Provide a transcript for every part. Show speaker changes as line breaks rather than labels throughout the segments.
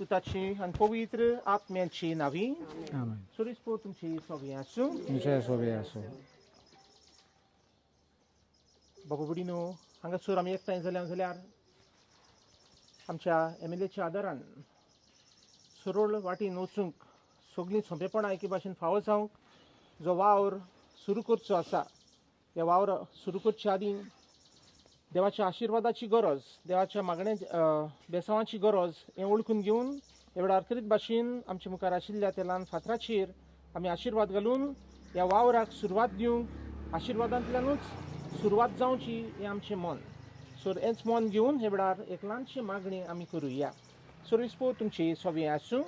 पुताची आनी पवित्र आत्म्याची नावी.
आमेन.
सुरेश तुमची सगळी आसूं.
तुमचे सोबे आसूं.
बाबा भयणीनो, हांगासर आमी एकठांय जाल्या जाल्यार आमच्या एम एल एच्या आदारान सरळ वाटेन वचूंक सगळीं सोंपेपणां एके भाशेन फावो जावंक जो वावर सुरू करचो आसा, ह्या वावर सुरू करचे आदीं देवाच्या आशिर्वादाची गरज, देवाच्या मागण्या बेसांवाची गरज हें वळखून घेवन ह्या वेळार करीत भाशेन आमच्या मुखार आशिल्ल्या त्या ल्हान फातराचेर आमी आशिर्वाद घालून ह्या वावराक सुरवात दिवंक आशिर्वादांतल्यानूच सुरवात जावची हें आमचें मन. सो हेंच मन घेवन हे वेळार एक ल्हानशी मागणी आमी करुया. सर्विसपो तुमची सोबी आसूं.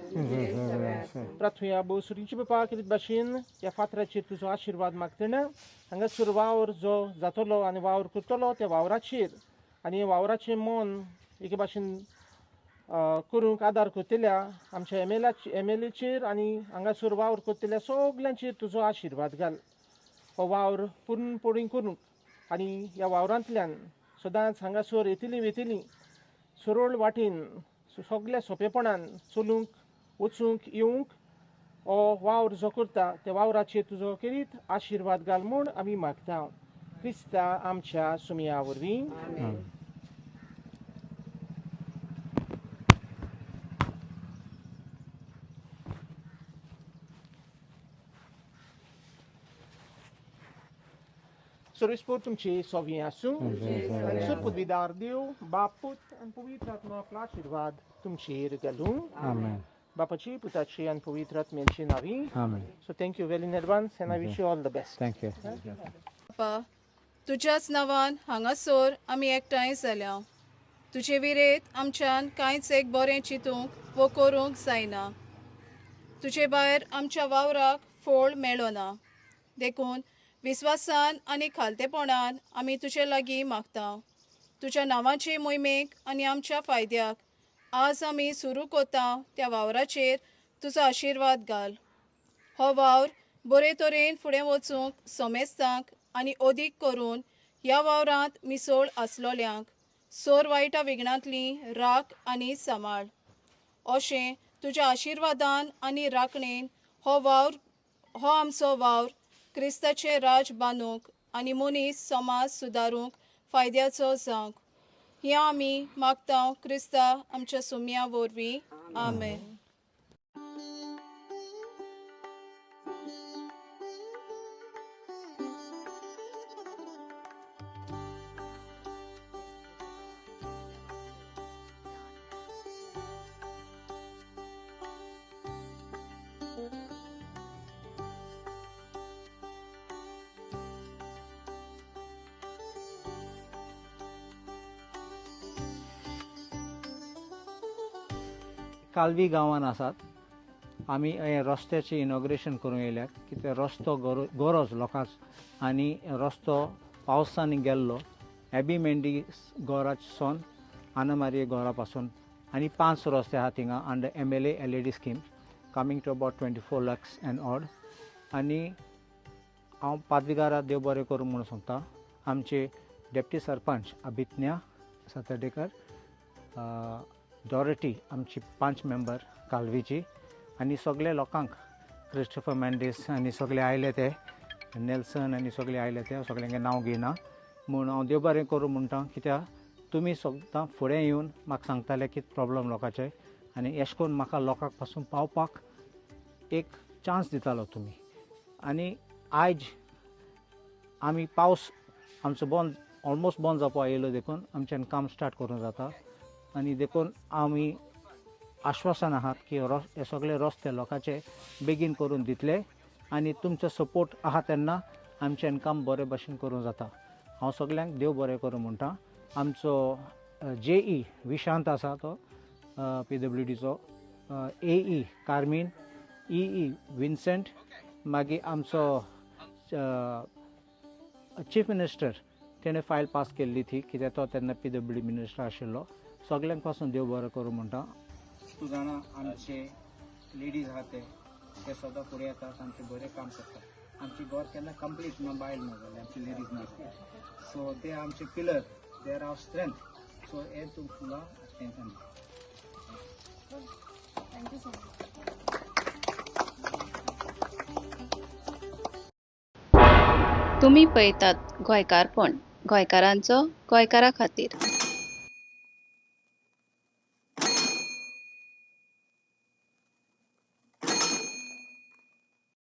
प्रार्थुया. भोव सुरींची बापा, करीत भाशेन ह्या फातराचेर तुजो आशिर्वाद मागतना हांगासर वावर जो जातलो आनी वावर करतलो त्या वावराचेर आनी वावराचें मन एके भाशेन करूंक आदार करतल्या आमच्या एम एल एचेर आनी हांगासर वावर करतल्या सगल्यांचेर तुजो आशिर्वाद घाल. हो वावर पूर्णपणी करूंक आनी ह्या वावरांतल्यान सदांच हांगासर येतलीं वयतलीं सरळ वाटेन सगल्या सोंपेपणान चलूंक वचूंक येवंक हो वावर जो करता त्या वावराचेर तुजो खेरीत आशिर्वाद घाल म्हूण आमी मागता, क्रिस्ता आमच्या सुमया वरवीं.
आमेन.
सर्विसपूर तुमची सोवी आसूं.
तुमचे सोबी
आनी
आसूं.
पदवीदार देव बाप, पूत आनी पवित्र आत्मा आपलो आशिर्वाद तुमचेर घालूं.
आमेन.
बापाची, पुताची आनी पवित्र आत्म्याची नावी.
आमेन.
So thank you well in advance and I wish you all the best.
Thank you.
बापा, तुज्याच नांवान हांगासर आमी एकठांय जाल्या. तुजे विरेत आमच्यान कांयच एक बरें चिंतूंक वो करूंक जायना. तुजे भायर आमच्या वावराक फोळ मेळना. देखून विस्वासान आनी खालतेपणान आमी तुजे लागीं मागता, तुज्या नांवाचे मोहिमेक आनी आमच्या फायद्याक आज आमी सुरू करता त्या वावराचेर तुजो आशिर्वाद घाल. हो वावर बरे तरेन फुडें वचूंक समेस्तांक आनी अदीक करून ह्या वावरांत मिसळ आसलोल्यांक सोर वायटा विघ्नांतली राख आनी सांबाळ. अशें तुज्या आशिर्वादान आनी राखणेन हो वावर, हो आमचो वावर क्रिस्ताचें राज बांदूंक आनी मनीस समाज सुदारूंक फायद्याचो जावंक, हें आमी मागता क्रिस्ता आमच्या सुमया वरवीं. आमेन.
कालवी गांवान आसात आमी. हे रस्त्याचें इनॉग्रेशन करूंक येयल्यात कित्याक रस्तो गरज लोकांक आनी रस्तो पावसांनी गेल्लो एबी मेंडीस घरासून आनामारी घरा पासून आनी पांच रस्ते आहा थिंगा under MLA LAD scheme, coming to about 24 lakhs and odd. आनी हांव पादविगारा देव बरें करूं म्हणून सांगता. आमचे डेप्टी सरपंच अभिज्ञा सातर्डेकर, डॉरटी, आमची पांच मेंबर कालवीची आनी सगळे लोकांक, क्रिस्टोफर मेंडीस आनी सगळे आयले ते, नेल्सन आनी सगळे आयले ते, सगळ्यांगे नांव घेयना म्हूण हांव देव बरें करूं म्हणटा, कित्याक तुमी सदां फुडें येवन म्हाका सांगताले कितें प्रॉब्लम लोकांचे आनी एश करून म्हाका लोकांक पासून पावपाक एक चान्स दितालो तुमी. आनी आयज आमी पावस आमचो बंद, ऑलमोस्ट बंद जावपा येयलो, देखून आमच्यान काम स्टार्ट करूंक जाता. आनी देखून आमी आश्वासन आहात की हे सगळे रस्ते लोकांचे बेगीन करून दितले आनी तुमचो सपोर्ट आहा तेन्ना आमच्यान काम बरे भशेन करूंक जाता. हांव सगल्यांक देव बरें करूं म्हणटा. आमचो जे ई विशांत आसा, तो पीडब्ल्यूडीचो, A E Carmine, E E Vincent, मागीर आमचो चीफ मिनिस्टर, तेणें फायल पास केल्ली ती, कित्याक तो तेन्ना पीडब्ल्यूडी मिनिस्टर आशिल्लो. सगल्यांक पासून देव बरो करूं म्हणटा. तूं जाणा, आमचे लेडीज आहा ते ते सदां फुडें येतात, आमचें बरें काम करतात. आमची घर केन्ना कंप्लीट ना बायल ना जाल्यार, आमची लेडीज ना जाल्यार. सो ते आमचे pillar, they are our strength. So हे तूं फुलां तेंकां दी.
Thank you so much.
तुमी पळयतात गोंयकारपण, गोंयकारांचो गोंयकारा खातीर.